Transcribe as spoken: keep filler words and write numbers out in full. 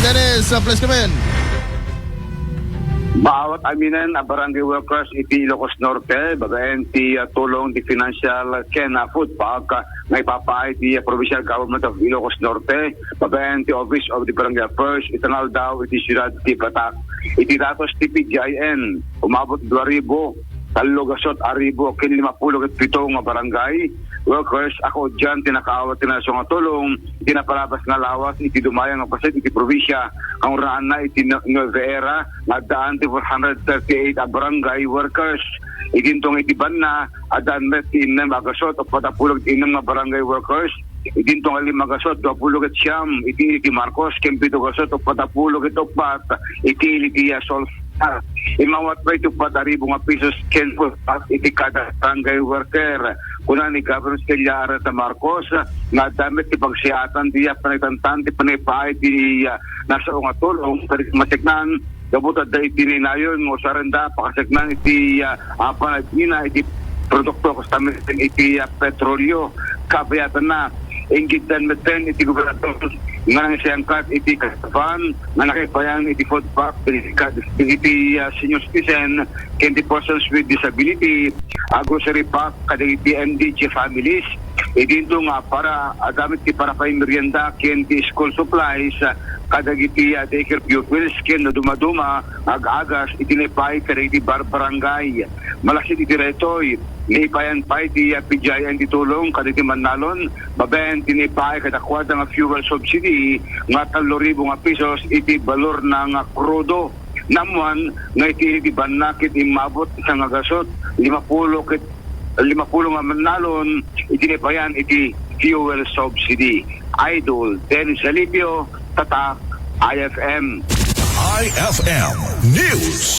Dennis, uh, please come in. Maawat aminen a barangay workers iti Ilocos Norte, babaen ti, uh, tulong ti financial ken, uh, food pack, uh, nga ipapaay ti, uh, Provincial Government of Ilocos Norte, babaen ti Office of the Barangay Affairs, iti nga aldaw iti siyudad ti Batac. Iti datos ti P G I N, umabot dua ribu, tallo gasut a ribu ken lima pulo ket pito nga barangay workers a kaudian ti nakaawat ti nasayaat nga tulong iti napalabas nga lawas iti dumayang nga paset iti probinsia, kangrunaan na iti Nu-, Nueva Ecija, nga addaan ti four hundred thirty-eight a barangay workers. Iti intong iti banna, addaan met ti innem a gasut uppat a pulo ket innem nga barangay workers. Iti intong a lima gasut dua pulo ket siam iti ili ti Marcos, ken pito gasut uppat a pulo ket uppat iti ili ti, ah, Solstar. Immawat pay ti uppat a ribu nga pesos ken food pack iti kada barangay worker. Kuna ni Governor Celia Arleta Marcos, nga adda met ti pagsayaatan ti, ah, panagtantan ti panagpaay ti, ah, nasao nga tulong kadagiti maseknan, gapu ta adda iti nainayon nga usarenda pakaseknan iti, ah, ah, panagina iti produkto, kasta met iti, ah, petrolio. Kabayatanna, inggiddan metten iti gobernador nga nangisayangkat iti kadapan nga nakaipayan iti food pack dagiti, ah, senior citizen ken ti persons with disability, ah, grocery pack kadagiti M D G families. Idinto nga para, adda met ti parapay merienda ken ti school supplies, ah, kadagiti, ah, daycare pupils ken no dumaduma nga ag-agas iti naipaay kadagiti bar-, barangay. Malaksid iti daytoy, naipayan pay ti, ah, P G I N ti tulong kadagiti mannalon, babaen ti naipaay kadakuada nga fuel subsidy nga tallo ribu nga pesos iti balorna nga krudo. Naammoan nga iti ili ti banna ket immabot ti sanga gasut lima pulo ket lima pulo nga mannalon iti naipayan iti fuel subsidy. Idol Dennis Alipio, Tatak, I F M. I F M News.